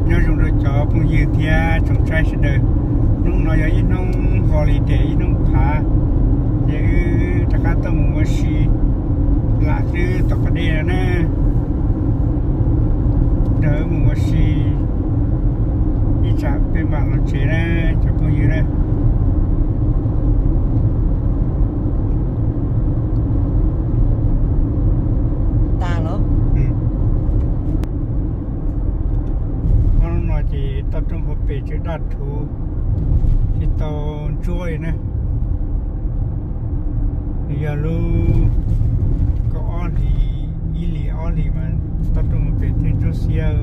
Nyob zoo rau cov phooj ywg thiab tsoom saib sawv daws. Hnub no yog ib hnub holiday, ib hnub phav, ces wb rov qab tuaj mus ua si lam xwb tom pas dej no na. Nrog wb mus ua si ib tsam peb mam los tsev na, cov phooj ywg na. Tas los. Ob hnub no ces toj roob hauv pes tseem daj rhuv, tsis tau ntsuab li na. Nws yog lub kaum ob hlis, ib hlis ob hlis mas toj roob hauv pes thiaj ntsuab xiab.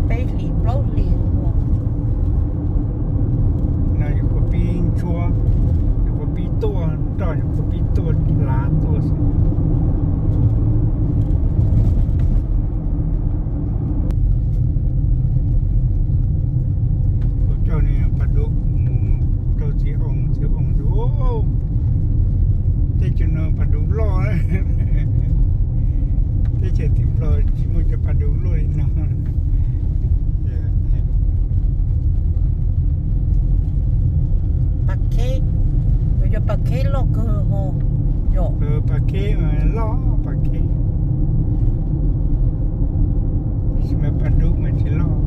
Peb hlis plaub hlis no yus kuj pib ntsuab, yus kuj pib tuaj nroj, yus kuj pib tuaj hlav tuaj xwb. Kuv coj niag pas dub mus rau txiv oo, txiv oo tias, teb chaws no pas dub loj, teb chaws tim Nplog tsis muaj cov pas dub loj li no. Pas kheb, cov pas kheb loj kawg ho. Yog pas kheb mas loj, pas kheb, tab sis mas pas dub mas tsis loj.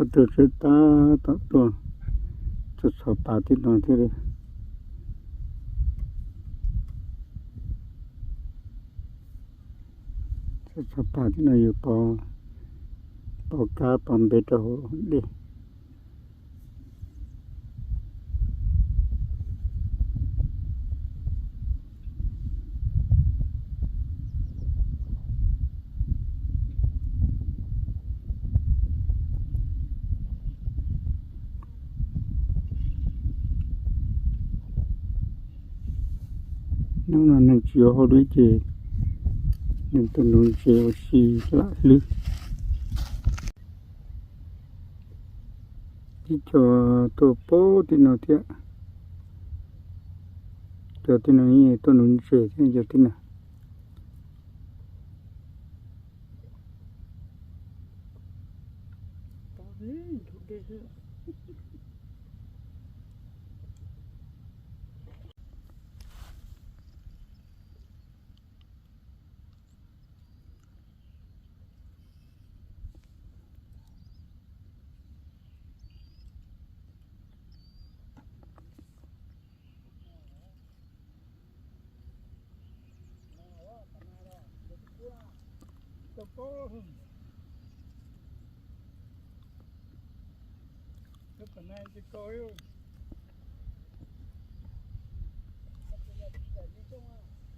Ob tug tsheb tab tom tuaj txog txhos pas tib no thiab li. Txog txhos pas tib no yus pov, pov kab pov npe rau hauv dej. Hnub no neeg tsis yuav hauj lwm ces neeg tuaj nuv ntses ua si lam hlwb. Ib co tuaj pab tim no thiab, cov tim no tuaj nuv ntses thiab cov tim no.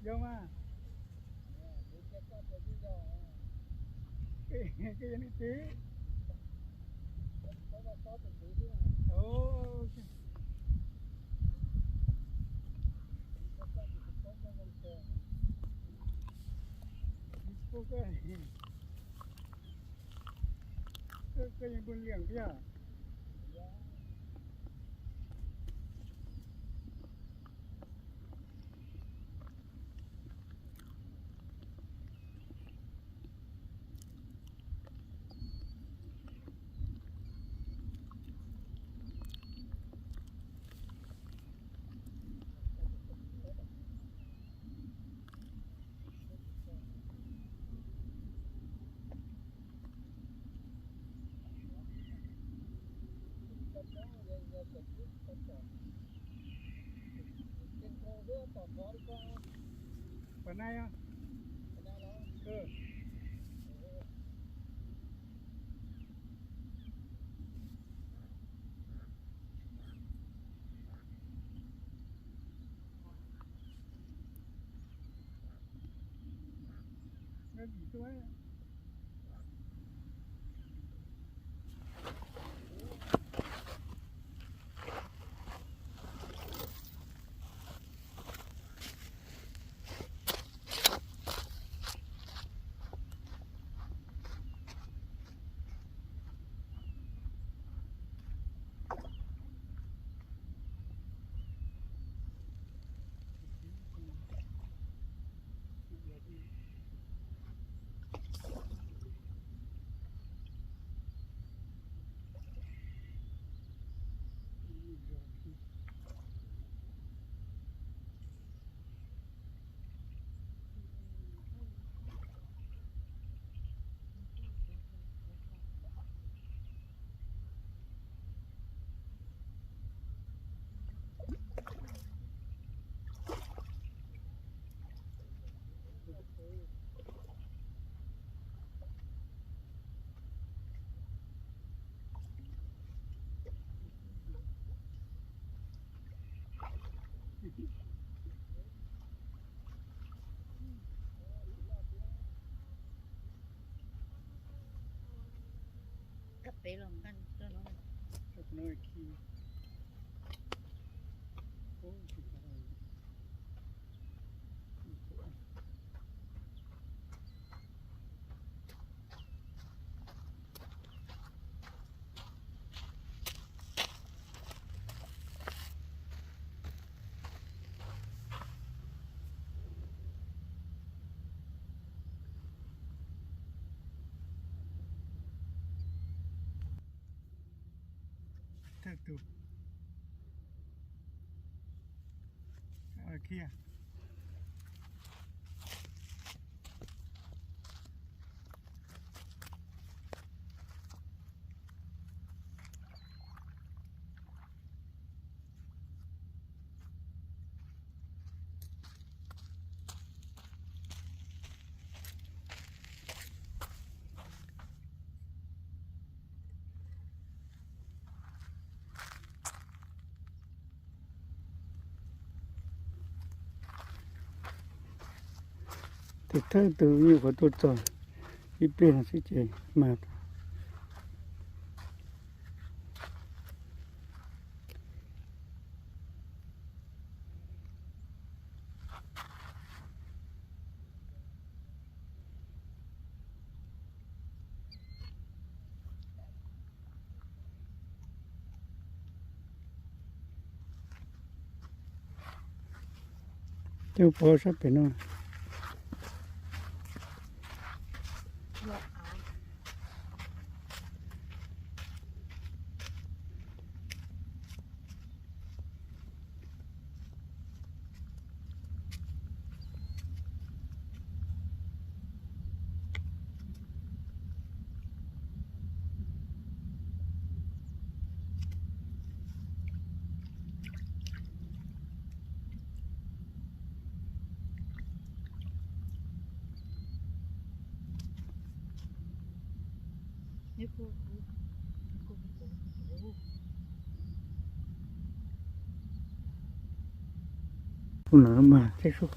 Yog mas. Koj yog leej twg? Koj yeej pw liam thiab. Pom nai os. Kab pem los nqa tuaj no. Thawj tus. Khiav. Tus thawj tus nyuam qhuav tuaj txog ib pliag no xwb ces mag. Tej puav sab pem no. Kuv no mas thiab sub.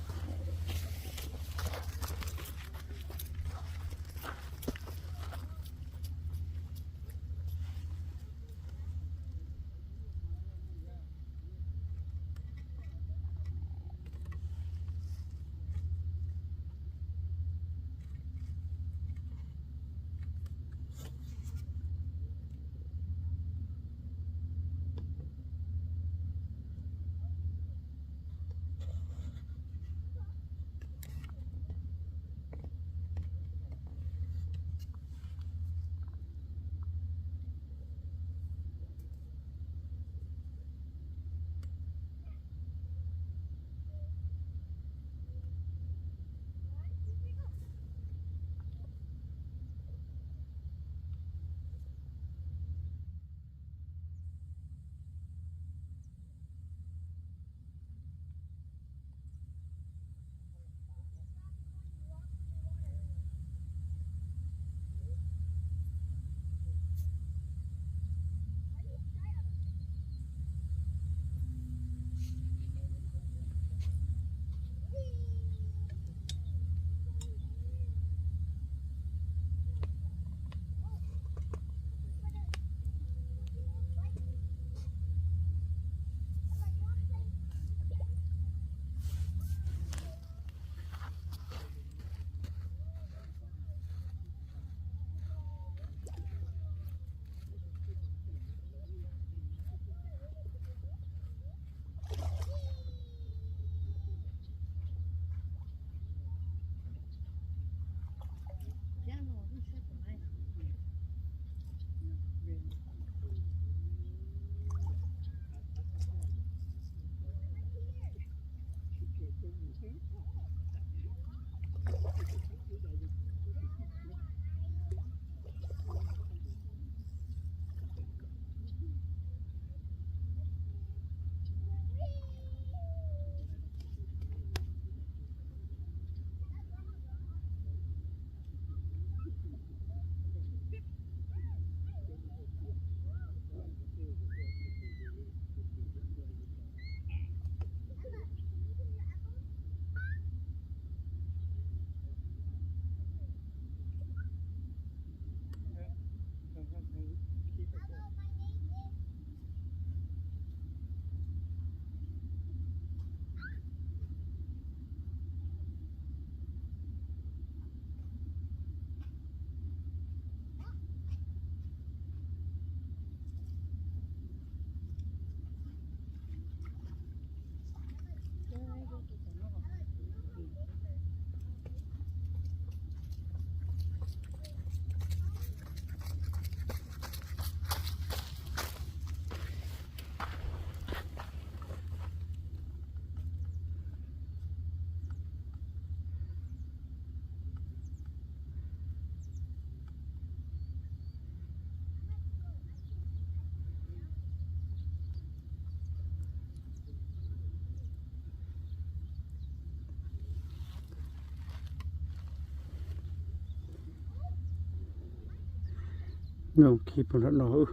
Nyob khi pom lawm no.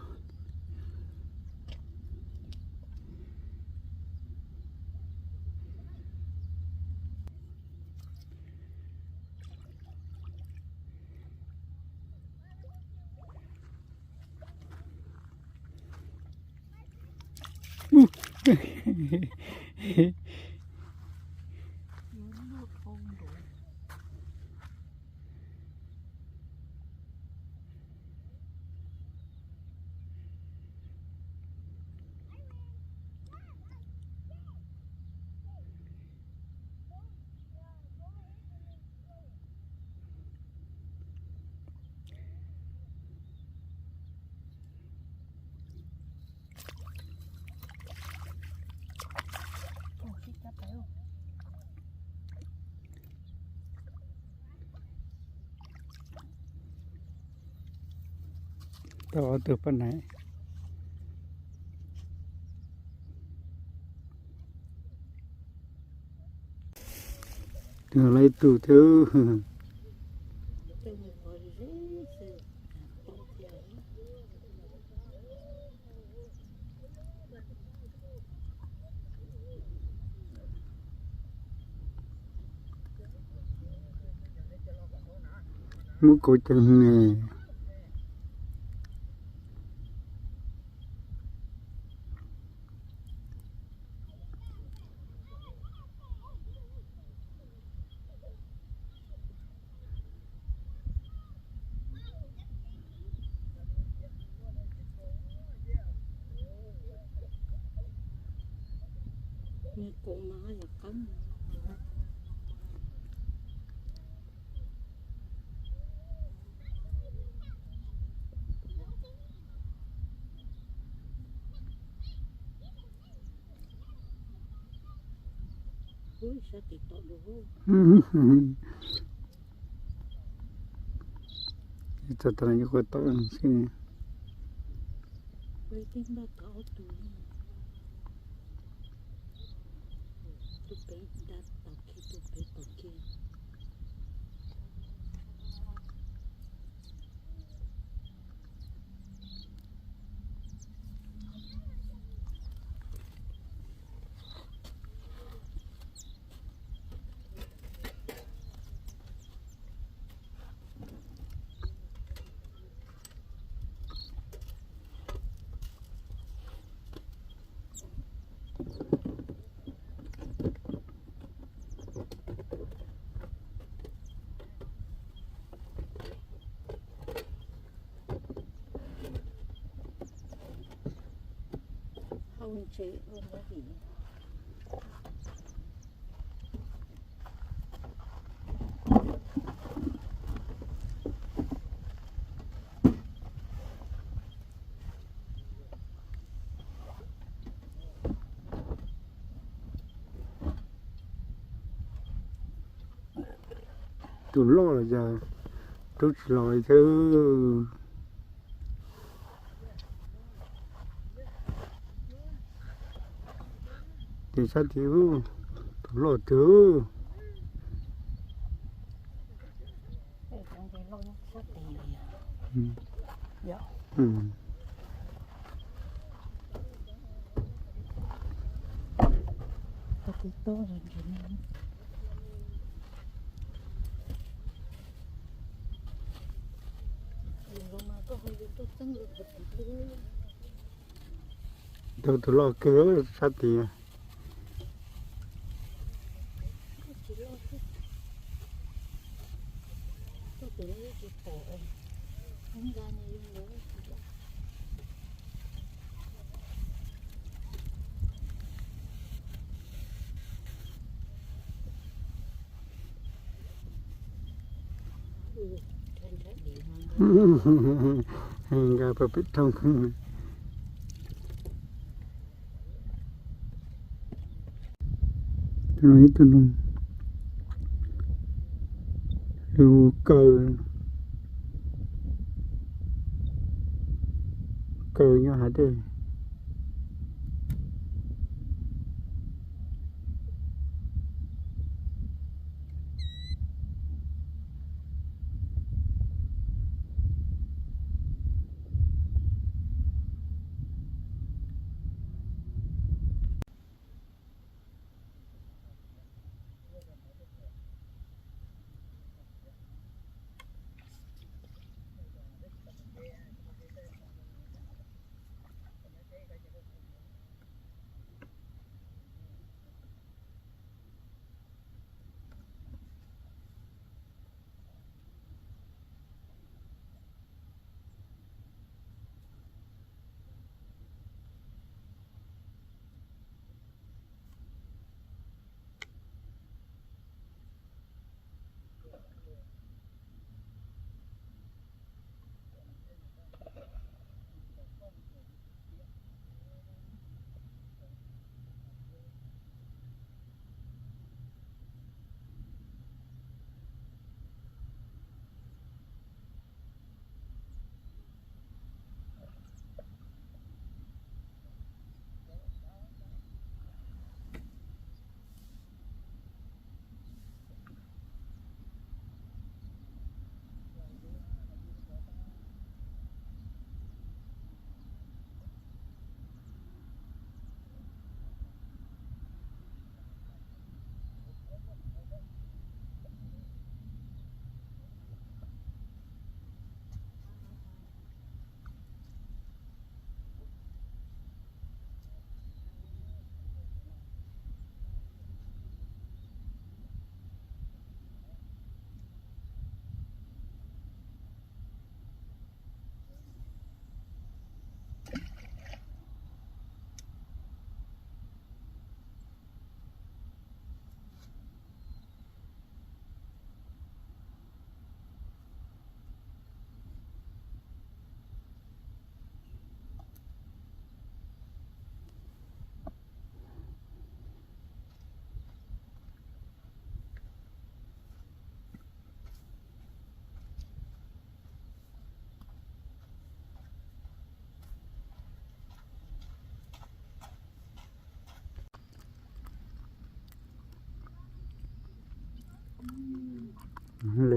Tau ob tug poj niam. Tus no ib tug thiab. Muab kauv ceev ne. Txog tag nyuam qhuav tau xwb. Tus loj los yog rub tsis los li thiab. Ces sab tid, tus loj twg. Tus, tus loj kawg sab tid. Nkag pem pem roob. Tus no ib tug no, lub kaw, kaw nyob hav dej.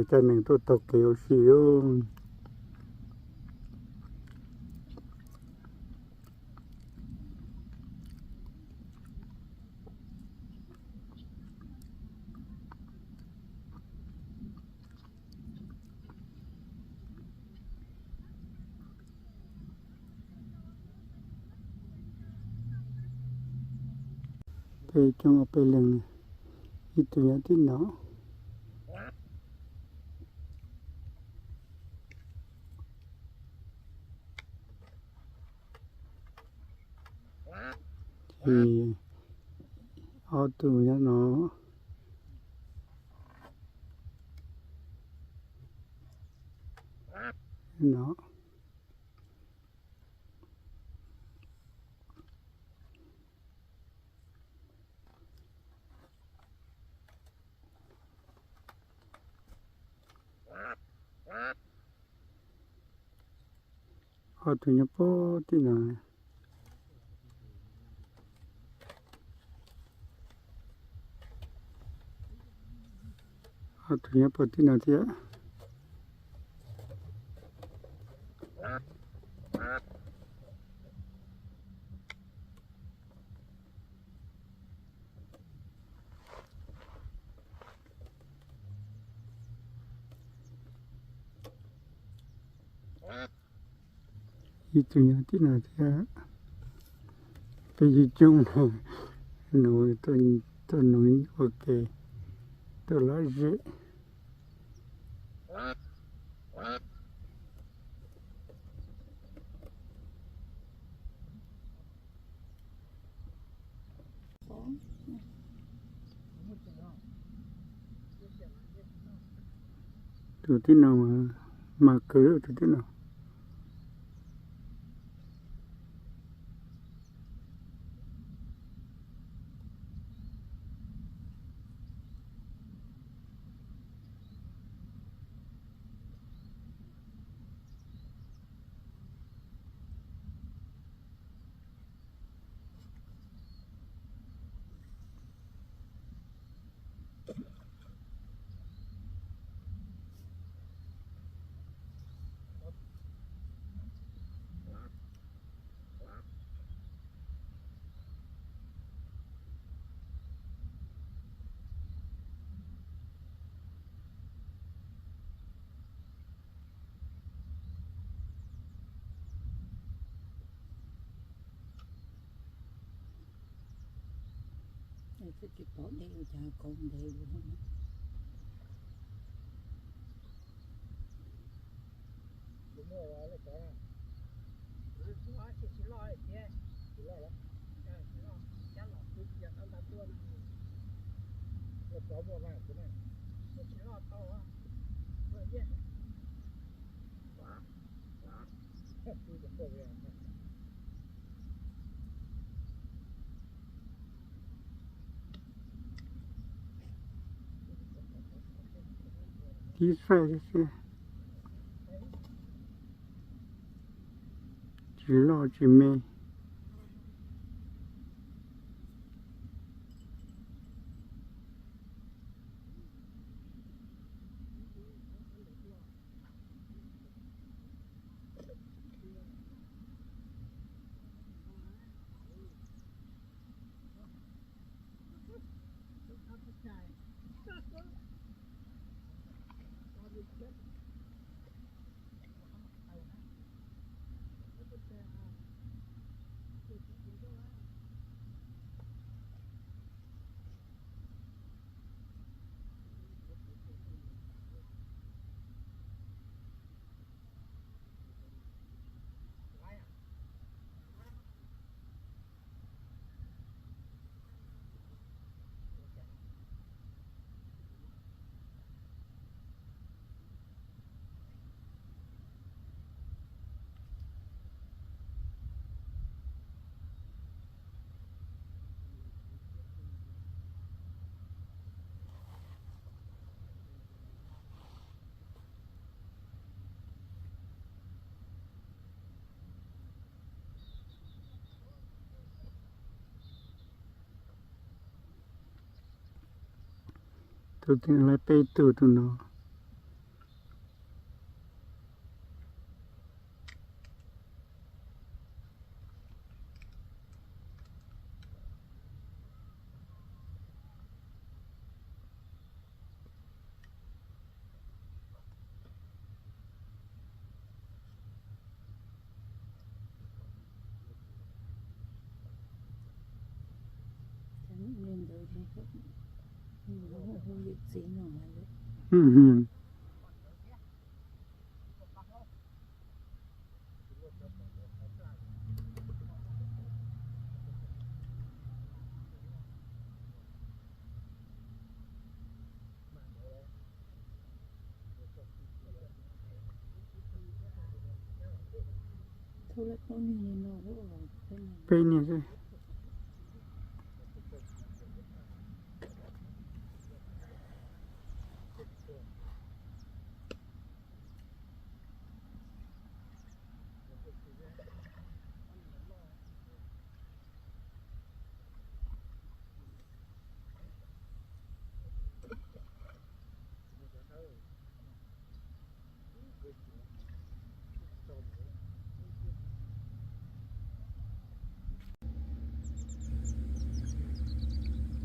Cov neeg tuaj taug kev ua si lauj. Peb coob peb leeg, ib tug nyob tim no, ces ob tug nyob no, no. Ob tug nyob puag tim no. Ob tug nyob puag tim no thiab. Ib tug nyob tim no thiab. Peb coob coob, nuv, tuaj nuv ua ke, tuaj lom zem. Tus tib no mas kawg tus tib no. Tsis pom dej ua cas kov ntev li. Tib saib xwb, tsis loj tsis me. Tus tib no peb tug tus no, Peb niag xwb.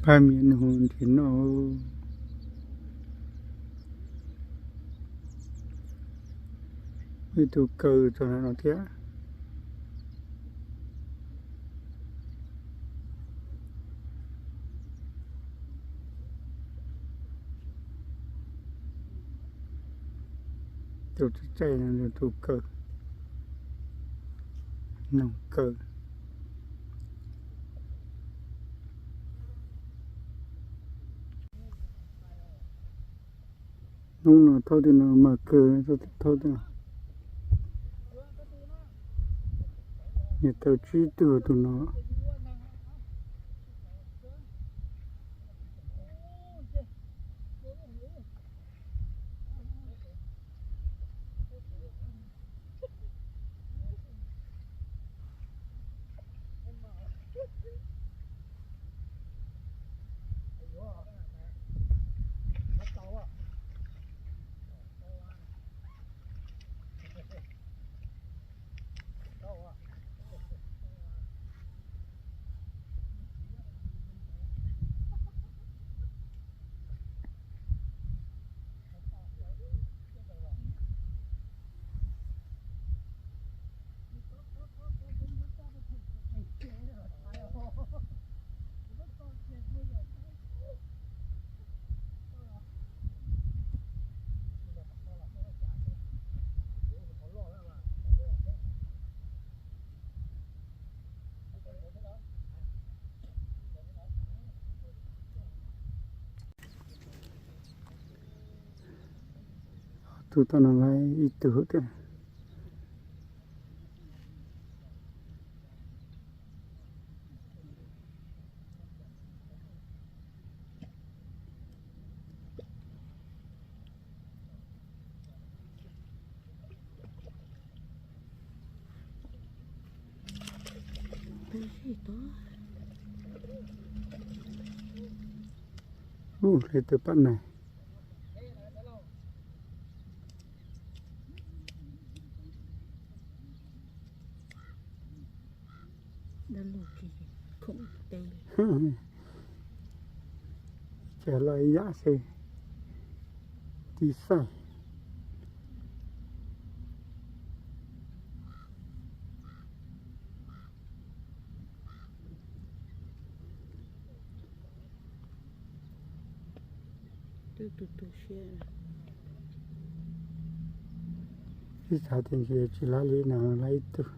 Pab miv nws hu nrhiav noj. Ib tug kaw txog no thiab. Tus txaij txaij no tus kaw, noog kaw. Hnub no thauj tej no mas kawg, thauj tej no. Nws tau tsib tug tus no. Tus tom no lawm ib tug thiab. Ub, hla tus pab neeg. Cas loj ib yam xwb, tib xaij. Twb tu tu siab. Ib txhais tias ntshe tsis lab li no lab ib tug.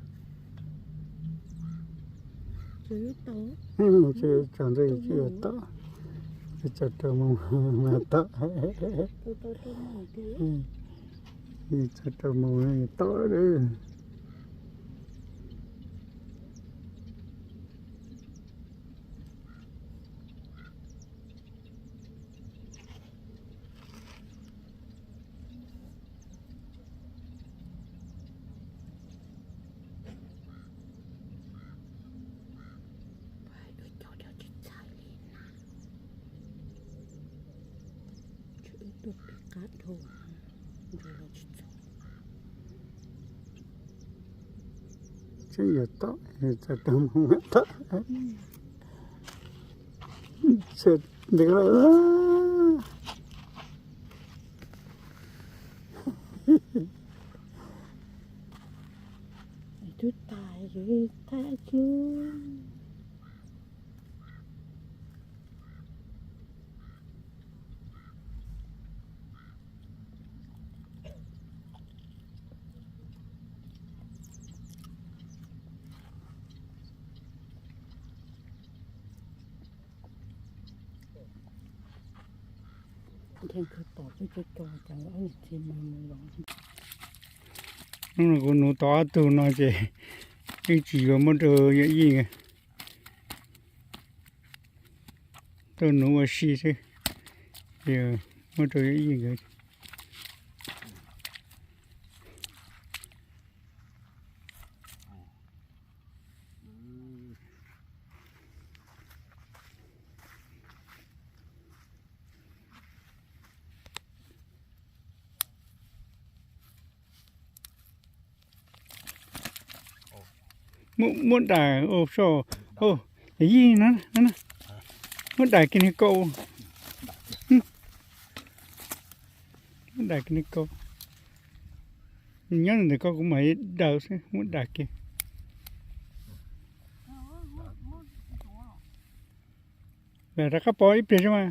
Txog ntxej tsis yuav tom, txog rau moo mas tom. Txog rau moo tom lawm. Tseem yuav tom, txog rau moo tom. Txog ntawd lawm. Twb tas, tas tsis. Hnub no kuv nuv tau ob tug no ces wb tsis yuav, muab rau Yaj Yij nkawd, tuaj nuv ua si xwb, ces muab rau Yaj Yij nkawd. Muab dam, Yaj Yij, muab dam kiag niag kaus, muab dam kiag niag kaus. Nyob ntawm koj kuv mam daws xwb, muab dam kiag. Rov qab pov ib pliag xwb mas.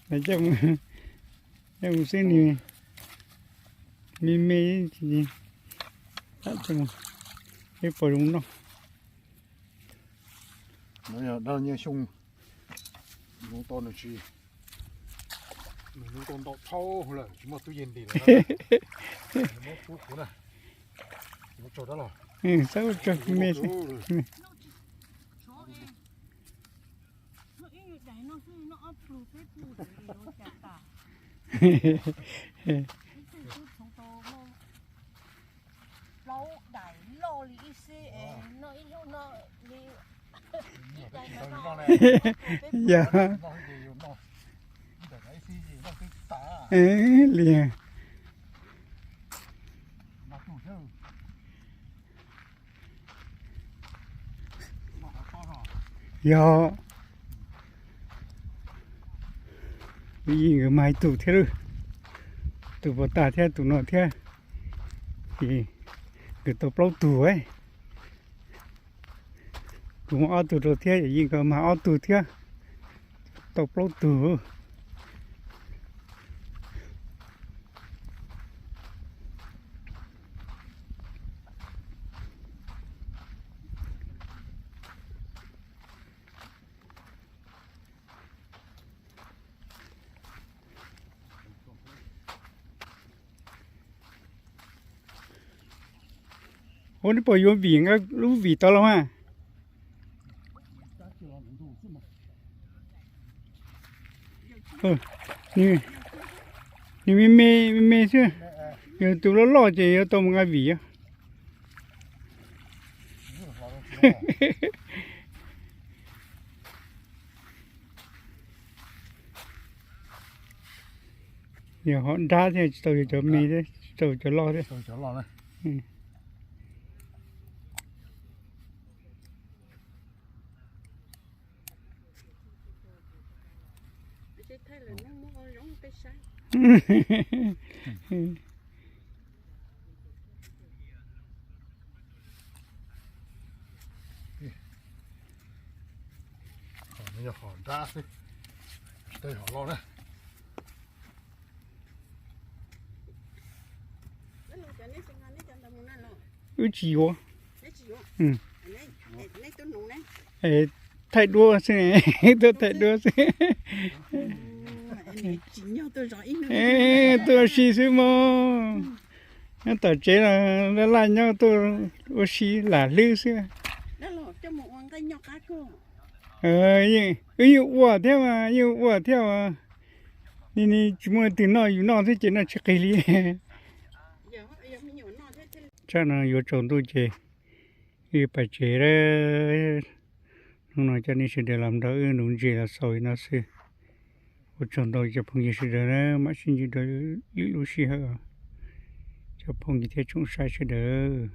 Coj mus xwb, nws me me, peb pom zoo noj. Nyob xyoo nuv tau nws tsis, nws nuv tau ntau dhau lawm tsis muaj tub yees ntim lawm. Nws muab pub kuv na, kuv tso rab los. Xab ua tso me xwb. Plaub daim loj li ib xib, noj ib zaug no li. Yog li. Yog, Yij nkawd mas ib tug thiab, tus pov tag thiab tus no thiab, ces nkawd tau plaub tug. Kuv muab ob tug rau thiab, Yij nkawd mas ob tug thiab, tau plaub tug. Ua, neb puas yuav vim lub vim tod los mas? Nws me me, me me xwb, yog tus loj loj ces yuav tau mus nqa vim. Yog ho nrab thiab, tsis tau yog cov me thiab, tsis tau cov loj thiab. Yog hom nrab xwb, tsis tau hom loj na. Wb tsis yuav. Thaij duab xwb, tuaj thaij duab xwb. Tuaj ua si xwb mog. Nyob tom tsev los laj laj nyob, tuaj ua si lam hlwb xwb. Wb yeej ua thiab mas, yeej ua thiab mas. Ni, ni tsis muaj leej twg noj, yus noj thiab ces noj tsis qis li. Tsam no yuav tsaus ntuj ces wb pais tsev lawm. Hnub no coj nej sawv daws los nrog wb nuv ntses los xaus li no xwb. Ua tsaug ntau cov phooj ywg sawv daws na, mam sib ntsib dua lwm lub sij hawm. Cov phooj ywg thiab tsoom saib sawv daws.